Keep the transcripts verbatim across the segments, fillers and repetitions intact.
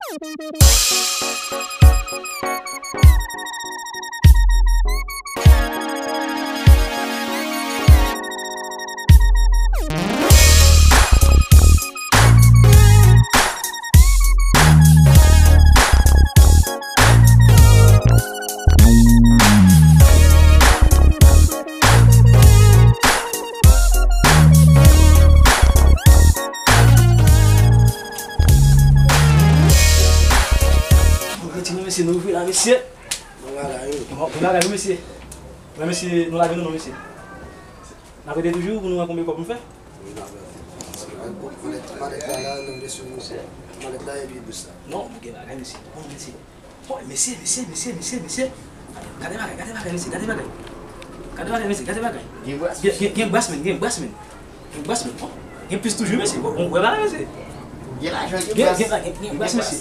Bon, mesye, nou ouvri la, mesye. Bon bagay, wi. Bon, bon bagay, wi, mesye. Mwen, mesye, nou lage nou, non, mesye. N ap rete toujou pou nou wè konbyen kòb nou fè. Wi, n ap rete. Paske malèt, malèt la, la, nou vle sou malèt la epi bous la. Non, nou gen bagay, mesye. Bon, mesye. Bon, mesye, mesye, mesye, mesye, mesye. Gade bagay, gade bagay, mesye, gade bagay. Gade bagay, mesye, gade bagay. Gen bras. Gen, gen, gen bras, men, gen bras, men. Gen bras, men. Bon, gen plis toujou, mesye. Bon, bon, wè bagay, mesye. Gen lajan, gen bras. Gen, gen, gen, gen bras, mesye.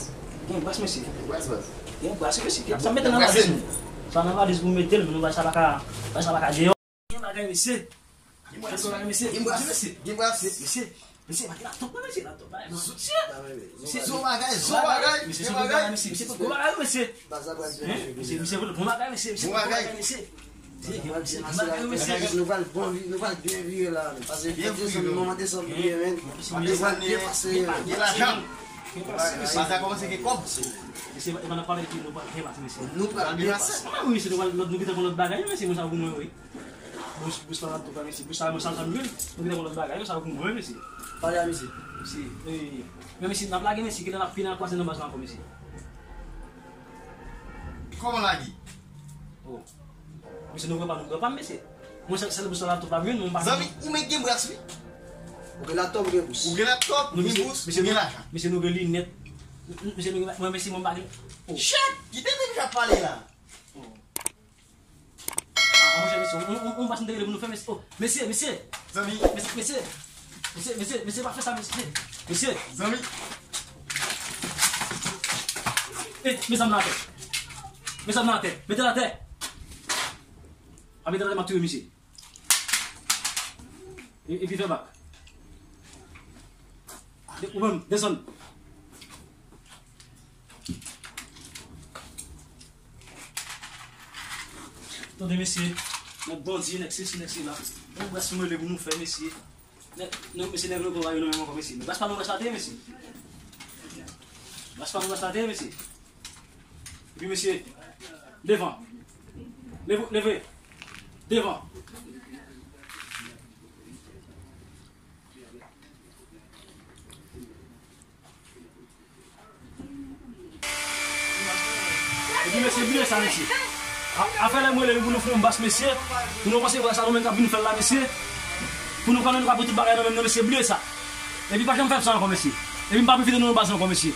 Gen bras, mesye. Gen bras, baz. Gen bras, mesye. Sa mete nan valiz, men. Sa nan valiz pou mete l, men nou bay sa pa ka, bay sa pa ka deyò. Gen bagay, mesye. Gen bras, mesye. Gen bras, mesye. Gen bras. Mesye, mesye, pa gen laptop, mesye, laptop, mesye. Zo bagay, zo bagay, mesye, gen bagay. Mesye, mesye, bon bagay, mesye, mesye, bon bagay, mesye. Hein? Mesye, mesye, bon bagay, mesye, mesye, bon bagay, mesye. Mesye, gen bagay, mesye. Nou pral bon vi-, nou pral byen vire la, men. Paske fèt desanm, mwa desanm vire, men. Nou pral byen pase, men. Gen lajan. Gen bras, mesye. Baz la kòmanse gen kòb. Mesye, e pa nan pale ki nou pral byen pase, mesye. Nou pral byen pase. Ah, wi, mesye, nou pral, nou gentan gon lòt bagay, mesye, mwen sa pou mwen, wi. Bous, bous la, an tou ka, mesye. Bous la, mwen sa, sa m jwenn. Nou gentan gon lòt bagay, sa pou mwen, mesye. Pale a mesye. Mesye, wi, wi. Men, mesye, n ap lage, mesye, gentan n ap fini kwaze nan baz la ankò, mesye. Kòman lage? Oh. Mesye, nou pran pa, nou pran pa, mesye. Mwen, sèl, sèl bous la, laptop la, mwen, mwen pa. Zanmi, ou menm gen bras, wi. Ou gen laptop, ou gen bous. Ou gen laptop, ou gen bous, ou gen lajan. Mesye, nou gen linèt. Mesye, nou gen, mwen, mesye, mwen pa gen. Oh. Shit! Kite nèg la pale la. Oh. Ah, monchè, mesye, on, on, on bas m te rele pou nou fè, mesye. Oh, mesye, mesye. Zanmi. Mesye, mesye. Mesye, mesye, mesye, pa fè sa, mesye. Mesye. Zanmi. Eh, met zam nan atè. Met zam nan atè. Mete l atè. Pa mete l atè, m ap touye misye. E, epi fè bak. De-, ou menm, desann. Tande, mesye, nèg bandi, nèg sesi, nèg sela. Yon bras mwen rele pou nou fè, mesye. Nèg, nèg, mesye, nèg yo pa yo nan menm ankò, mesye. Bras pa nou, bras la te, mesye. Bras pa nou, bras la te, mesye. Epi, mesye, devan. Leve, leve. Devan. Epi mesye, bliye sa, mesye. A, afè lè mwen rele nou pou nou fè yon bas, mesye. Pou nou konsevwa sa nou menm k ap vin fè l la, mesye. Pou nou konnen nou ka pran tout bagay nan men nou, mesye, bliye sa. Epi pa janm fè m sa ankò, mesye. Epi m pa pwofite nou nan baz ankò, mesye.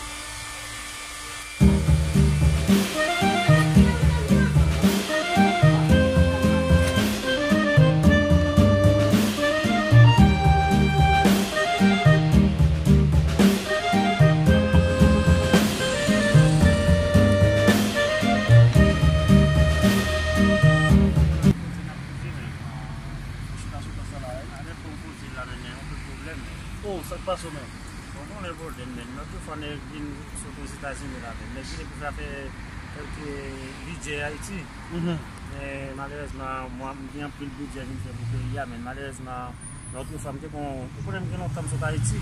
Oh, sa k pase w menm? Bon, konnen pwoblèm, men. Lòt jou fò nèg vin sot Ozetazini la, men. Nèg vin epi sa fè kèlke bidjè Ayiti. Mhm. Men, malerèzman, mwen, m gen anpil bidjè vin fè pou peyi a, men malerèzman, lòt jou fò m te kon, ou konnen m gen lontan m sot Ayiti.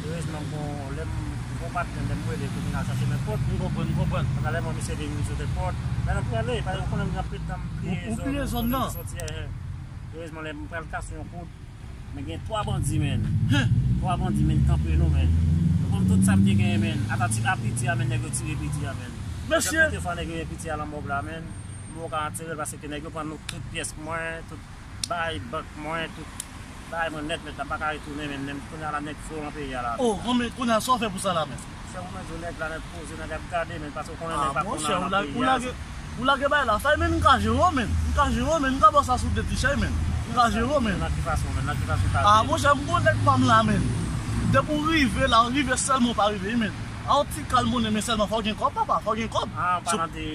Erezman, m kon, lè m, m kon patnè, lè m rele pou vin al chache men pòt. M konprann, m konprann. Pandan lè mwen, misye vin, m sot pòt. Men, m prale, paske ou konnen m gen anpil tan m pliye zòn, ou pliye zòn nan. Soti, eh, eh. Erezman, lè m pral kase yon kout, men gen twa bandi, men. Hen! Twa bandi, men, kanpe nou, men. Nou konn tout sa m te genyen, men. Ata ti a piti a, men, nèg yo tire piti a, men. Mesye! Kèlke fwa nèg yo gen piti a nan mòg la, men. Nou ka antere l paske nèg yo pran nou tout pyès mwen, tout bagay bank mwen, tout bagay mwen nèt, nèt, la m pa ka retounen, men, men kounye a la nèg fre nan peyi a la. Oh, men kounye a sa w fè pou sa la, men? Chè, ou mwen di w nèg la nèt poze, nèg ap gade, men, paske ou konnen nèg pa konn nan peyi a. Ou lage, ou lage bagay la fay, men m ka jere w, men. M ka jere w, men. M ka ba w sa sou de ti chay, men. M ka jere w, men. Nan ki fason, men? Nan ki fason w ka jere m? Ah, monchè, m gon nèg pa m la, men. Depi w rive la, w rive sèlman, w pa rive, men. A yon ti kal monnen, men sèlman fò w gen kòb, papa, fò w gen kòb. Ah, an palan de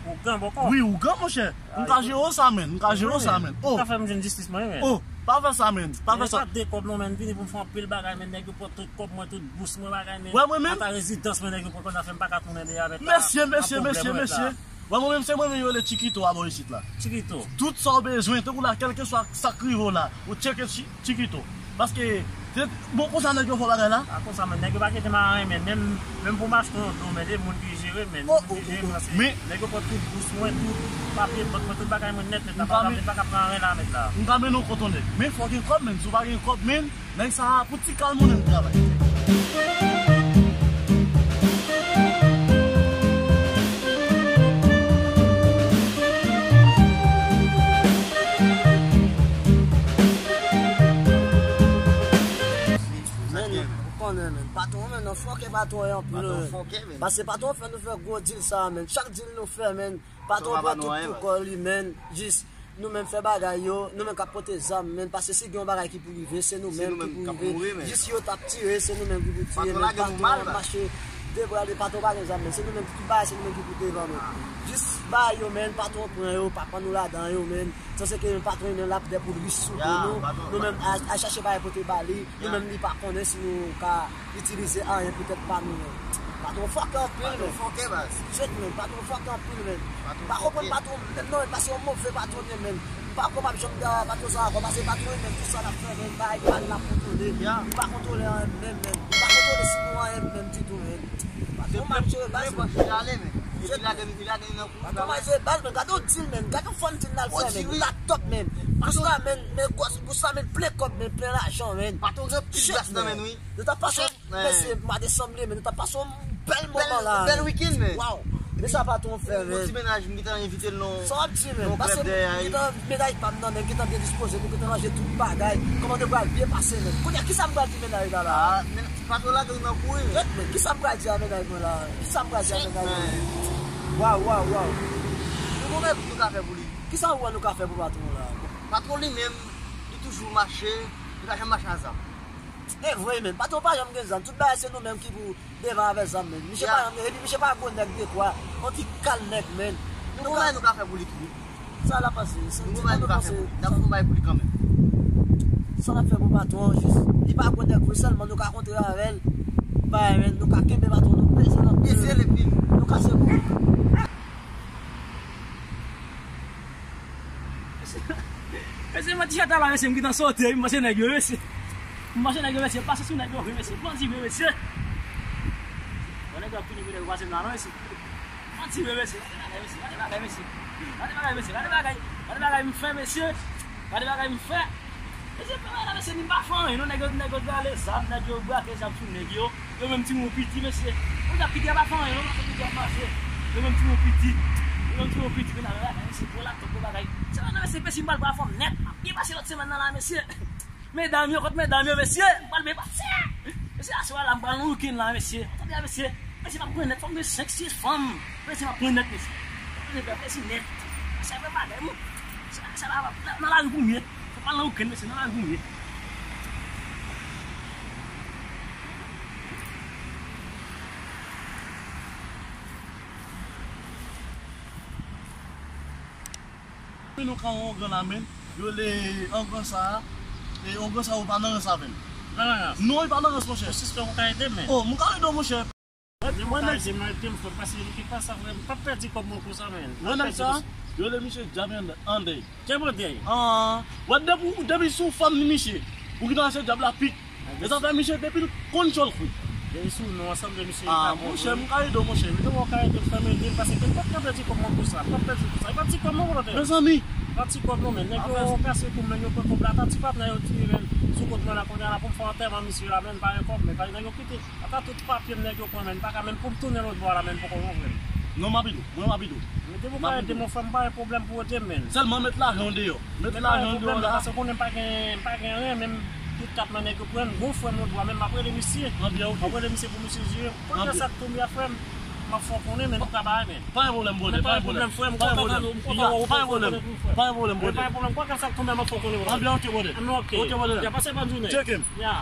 ougan bòkò? Wi, ougan, monchè. M ka jere w sa, men. M ka jere w sa, men. Oh. Ou ka fè m jwenn jistis mwen, men. Oh. Pa fè sa, menn. Pa fè sa. Menn, pa de kòb non, menn. Vini pou m fè anpil bagay, menn. Nèg yo pran tout kòb mwen, tout bous mwen, bagay, menn. Wè mwen menm. Ata rezidans mwen, nèg yo pran kòb nan fè m pa ka tounen deyò avèk la. Mesye, mesye, mesye, mesye. Wè mwen menm, se mwen menm yo rele Chikito a bò isit la. Chikito. Tout sa w bezwen, tankou la, kèlkeswa sa k rive w la, ou tcheke Chi-, Chikito. Paske, se, bon, konsa nèg yo fè bagay la. A konsa, menn, nèg yo pa kite m a anyen, menn. Menm, menm pou m achte yon do, menn, e moun ki jere, menn. Oh, oh, oh, oh. Men nèg yo pran tout bous mwen, tout papye bank mwen, tout bagay mwen nèt, nèt la. M pa ka pran anyen la, nèt la. M ka mennen w kot yon nèg. Men fò w gen kòb, menn. Si w pa gen kòb, menn, nèg sa a, pou ti kal monnen l travay. Menn, ou konnen, menn. Patwon, menn, nan fòkè patwon yo anpil, menn. Patwon fòkè, menn. Paske patwon fè nou fè gwo dil sa, menn. Chak dil nou fè, menn, patwon pran tout pou kò li, menn. Jis, nou menm fè bagay yo, nou menm k ap pote zam, menn. Paske si gen yon bagay ki pou rive, se nou menm ki pou rive. Jis yo t ap tire, se nou menm ki pou tire, menn. Patwon ap mache de bra de patwon pa gen zam, menn. Se nou menm ki tout bagay, se nou menm ki pou devan, menn. Jis bagay yo, menn, patwon pran yo, pa pran nou ladan yo, menn. Sanse ke yon patwon, yon lapidè pou l ris sou do nou. Nou menm, al, al chache bagay pote ba li. Nou menm, li pa konnen si nou ka itilize anyen pou tèt pa nou, menn. Patwon fòkè anpil, menn. Patwon fòkè, baz. Jèt, menn. Patwon fòkè anpil, menn. M pa konprann patwon, menn, non, menn, paske yon move patwon, menn. M pa konprann, m janm gen patwon sa ankò, paske patwon, menn, tout sa l ap fè, menn, bagay pa l ap kontwole. Li pa kontwole anyen, menn, menn. Li pa kontwole si nou anyen, menn, ditou, menn. Patwon mal jere, baz. Li ale, menn. Epi lage, li lage nan Patwon mal jere baz, menn. Gade yon dil, menn. Gade yon fanm dil n al fè, menn. Li la top, menn. Bous la, menn. Men gòs, bous la, menn. Plen kòb, menn. Plen lajan, menn. Patwon gen pil glas nan men, wi. Nou t ap pase, mesye, mwa desanm li ye, menn. Nou t ap pase yon bèl moman la, bèl wikenn, menn. Waw. Men sa patwon fè, menn. Yon ti mennaj, m gentan envite l nan, sa w ap di, menn? Pase m gentan mennaj pa m nan, menn. Gentan byen dispoze. Nou gentan ranje tout bagay. Kòman nou pral byen pase, menn? Kounye a, kisa m pral di mennaj la, la? Patwon lage nou nan kouri, menn. Jèt, menn. Kisa m pral di a mennaj mwen la? Kisa m pral di a mennaj mwen? Waw, waw, waw. Nou gon mèrit nou ka fè pou li. Kisa ou wè nou ka fè pou patwon la? Patwon li menm, li toujou mache, li pa janm mache a zam. E vre, menn. Patwon pa janm gen zam. Tout bagay se nou menm ki pou devan avè zam, menn. Misye pa janm, epi misye pa gwo nèg de twa. Yon ti kal nèg, menn. Nou gon bagay nou ka fè pou li tou. Sa l ap panse, se ti moun nou panse. N ap fè yon bagay pou li kanmenm. Sa n ap fè pou patwon an, jis, li pa gwo nèg vre, sèlman nou ka kontre avè l. Bagay, menn, nou ka kenbe patwon, nou peze l anpil. Peze l epi nou kase kou. Mesye, mwen ti chita la, mesye, m gentan sote, wi, m panse nèg yo, mesye. M panse nèg yo, mesye, pase sou nèg yo, wi, mesye. Bandi vre, mesye. Bon, nèg yo ap tounen pou nèg yo pase m la, non, mesye. Manti vre, mesye. Gade bagay, mesye. Gade bagay, mesye. Gade bagay, mesye. Gade bagay, gade bagay m fè, mesye. Gade bagay m fè. Mesye, pa la, mesye, m pa fè anyen, non, nèg yo, nèg yo rale zam, nèg yo brake zam sou nèg yo. Yo menm timoun piti, mesye. Bon, zam piti a pa fè anyen, non, paske piti ap mache. Yo menm timoun piti. Yo menm timoun piti, men la, mesye, gwo laptop, gwo bagay. Se la, mesye, pesi m pral pran fòm nèt. M ap byen pase lòt semèn nan la, mesye. Medam yo, kot medam yo, mesye? M pral byen pase. Mesye, aswè la, m pral nan wikenn la, mesye. Tande a, mesye. Mesye, m ap pran nèt, fò m gen senk, sis fanm. Mesye, m ap pran nèt, mesye. M ap pran nèt, mesye, nèt. Sa vre bagay, mwen. Sa, sa la, nan, nan lari pou m ye. Fò m al nan wikenn, mesye, nan lari pou m ye. Men nou ka yon ongan la, men. Yo le ongan sa a. E ongan sa a, ou pa nan rans avè l. Pa nan rans? Non, li pa nan rans, monchè. Ou sispann, ou ka ede m, men. Oh, m ka ede w, monchè. Ede m, ou ka ede m, ede m, frè, paske li ki pa sa, frè, m p ap pèdi kòb mwen konsa, men. Wè nèg sa, yo le misye Djab Andèy. Djab Andèy? An, wè depi, depi sou fanm li, misye. Ou gentan se djab la pik. E sa fè misye depi l konn chòlkwi. Depi sou non ansanm de misye. Ah, monchè, m ka ede w, monchè. Mete w ka ede m, fè m ede l, paske m p ap ka pèdi kòb mwen pou sa. M p ap pèdi pou sa. E pa ti kòb non, volontè. Mezanmi. Pa ti kòb non, men. Nèg yo kase kou m, men yo pran kòb la. Ata ti patnè yo tire, men. Sou kont mwen la, kounye a la pou m fè antèman misye la, men pa gen kòb, men. Pa gen nèg yo kite. Ata tout papye m nèg yo pran, men. M pa ka menm pou m tounen lòt bò a la, men, poko yon frè m. Non, m ap ede w. Mwen, m ap ede w. Mete pou ka ede m, frè m, pa gen pwoblèm pou ede m, men. Sèlman met lajan w deyò. Met lajan w deyò la. Paske konnen m pa gen, m pa gen anyen, menm tout kat mwen nèg yo pran, gon frè m lòt bò a, men m ap rele misye. Anbyen, oke. M ap rele misye pou misye jere. Anbyen. Kèlkeswa sa k tonbe a, frè m, m ap fè w konnen, men nou ka bay, men. Pa gen pwoblèm, brother, pa gen pwoblèm. Frè m, pa gen pwoblèm. Pa gen pwoblèm, brother. Pa gen pwoblèm, kèlkeswa sa k tonbe a, m ap fè w konnen, brother. Anbyen, oke, brother. Anbyen, oke. Oke, brother. Ya, pase bòn jounen. Tcheke m. Ya.